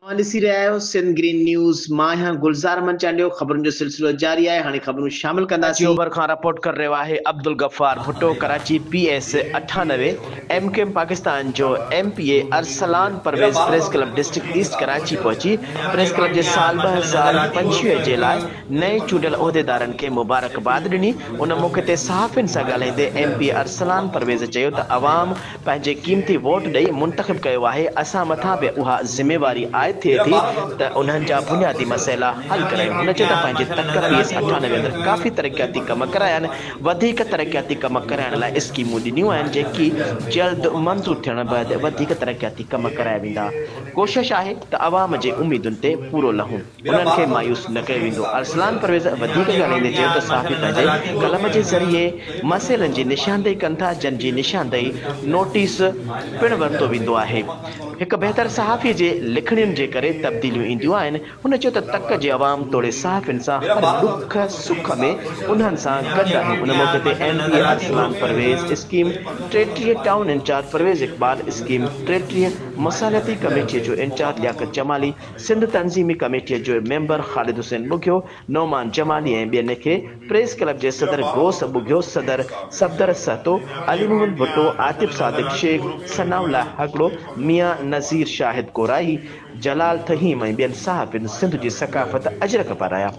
اوهان ڏسي رهيا آهيو سنڌ گرين نيوز، مان آهيان گلزار احمد چانڊيو، خبرن جو سلسلو جاري آهي، هاڻي خبرون شامل ڪنداسين. اوڀر کان رپورٽ ڪري رهيو آهي Abdul Ghaffar Bhutto, Karachi, P S 98، M Q M Pakistan جو M P A Arsalan Pervez press club district east Karachi پهچي پريس ڪلب جي سال 2025 جي لاء نئين چونڊيل عهديدارن کي مبارڪباد ڏني، ان موقعي تي صحافين سان ڳالهائيندي M P A Arsalan Pervez چيو ته عوام پنهنجي قيمتي ووٽ ڏئي منتخب ڪيو آهي، اسان مٿان به اها ذميواري عائد ٿئي ٿي ته انهن جا بنيادي مسئلا حل ڪرايون. هن چيو ته پنهنجي تڪ پي ايس 98 اندر ڪافي ترقياتي ڪم ڪرايا آهن، وڌيڪ ترقياتي ڪم ڪرائڻ لاء اسڪيمون ڏنيون آهن جيڪي جلد منظور ٿيڻ بعد وڌيڪ ترقياتي ڪم ڪرايا ويندا، ڪوشش آهي ته عوام جي اميدن تي پورو لهون. انهن کي مايوس نه ڪيو ويندو. ارسلان پرويز وڌيڪ ڳالهائيندي چيو ته صحافي پنهنجي قلم جي ذريعي مسئلن جي نشاندهي ڪن ٿا جن جي نشاندهي نوٽيس پڻ ورتو ويندو آهي. هڪ بهتر صحافي جي لکڻين جي ڪري تبديليون اينديون آهن. هن چيو ته تڪ جي عوام توڙي صحافين سان هر ڏک سک ۾ انهن سان گڏ آهيون. ان موقعي تي M P A Arsalan Pervez, scheme 33 town incharge Pervez Iqbal, scheme 33 مصالحتي committee جو انچارج لياقت جمالي، سنڌ تنظيمي ڪميٽيء جو ميمبر خالد حسين ٻگهيو، نعمان جمالي ۽ ٻين کي پريس ڪلب جي صدر غوث ٻگهيو، صدر صفدر سهتو، علي محمد ڀٽو، عاطف صادق شيخ، ثناء الله هڪڙو، ميان نذير شاهد ڪورائي، جلال ٿهيم ۽ ٻين صحافين سنڌ جي ثقافت اجرڪ پارايا.